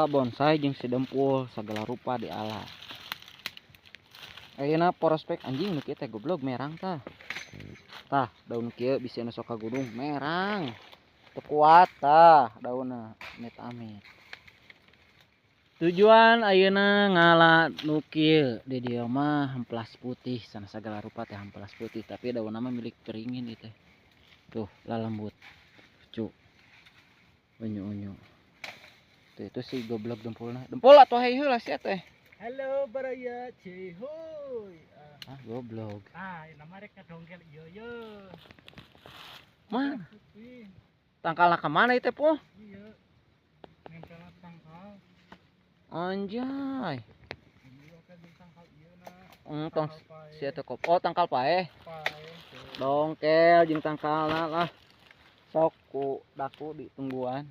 Ngala bonsai jeung si dempul segala rupa diala. Ayeuna prospek anjing nu kieu teh goblok merang tah. Tah daun kieu bisa nu sok ka gunung merang. Teu kuat tah daunna amit-amit. Tujuan ayeuna ngala nu kieu di dieu mah hamplas putih sana segala rupa teh hamplas putih tapi daunna mah milik beringin ieu teh. Tuh lalembut. Lucu. Unyu-unyu. Tuh itu si goblok dempulna. Dempul atuh hei heula sia teh. Halo baraya cihuy. Ah goblok. Ah, nama rek dongkel ieu ye. Mana? Tangkalna ka mana ieu teh, Po? Iya. Nempel tangkal. Anjay. Iya kan jeung tangkal ieu na. Tong sia teh kop. Oh, tangkal paeh. Paeh. Dongkel jeung tangkalna lah. Sok ku daku ditungguan.